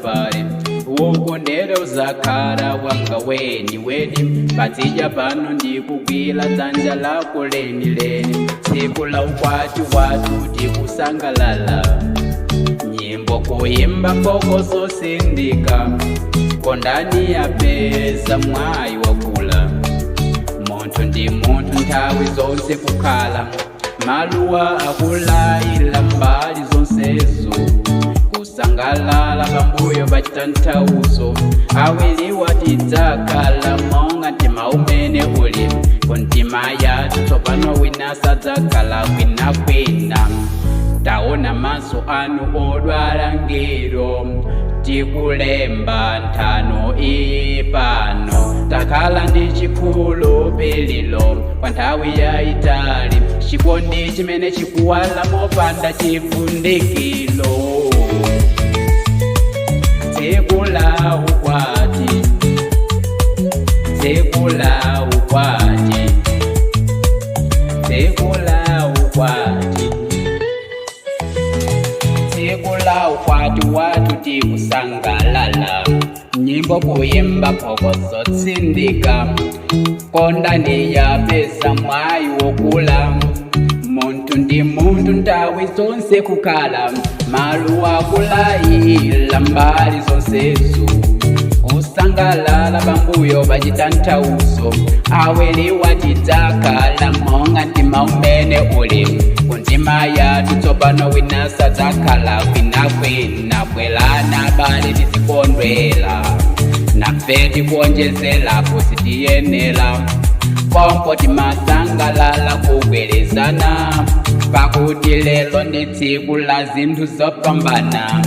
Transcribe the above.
pale Wokondera uzakhala wanga weni weni Patsidya pano ndikugwira dzanja lako leni leni Tsiku la ukwati wathu tikusangalala Nyimbo kuyimba phokoso sindika Kondani yapeza mwayi wakula Munthu ndi munthu nthawi zonse kukhala Maluwa akulayila mbali zonsezo Kusangalala pambuyo pachitanthauzo Awiriwa tidzakhala monga mtima umene uli Kuntima yathu tsopano wina sadzakhala kwina kwina Taona maso anu odwala ngiro Tikulemba nthano iyi pano Takhala ndi chikhulupiriro kwa nthawi yayitali Chikondi chimene chikuwala mopanda chivundikiro Tsiku la ukwati Tsiku la ukwati Tsiku la ukwati Tsiku la ukwati wathu tikusangalala Nyimbo kuyimba phokoso tsindika Kondani yapeza mwayi wokula Munthu ndi munthu nthawi zonse kukhala Maluwa kulayila mbali zonsezo Kusangalala pambuyo pachitanthauzo Awiriwa tidzakhala monga mtima umene uli Kuntima yathu tsopano wina sadzakhala kwina kwina Bwerani abale tizikondwera Nafe tikuonjezera kusitiyenera Pompo timasangalala kugwirizana Pakuti lero ndi tsiku la zinthu zopambana.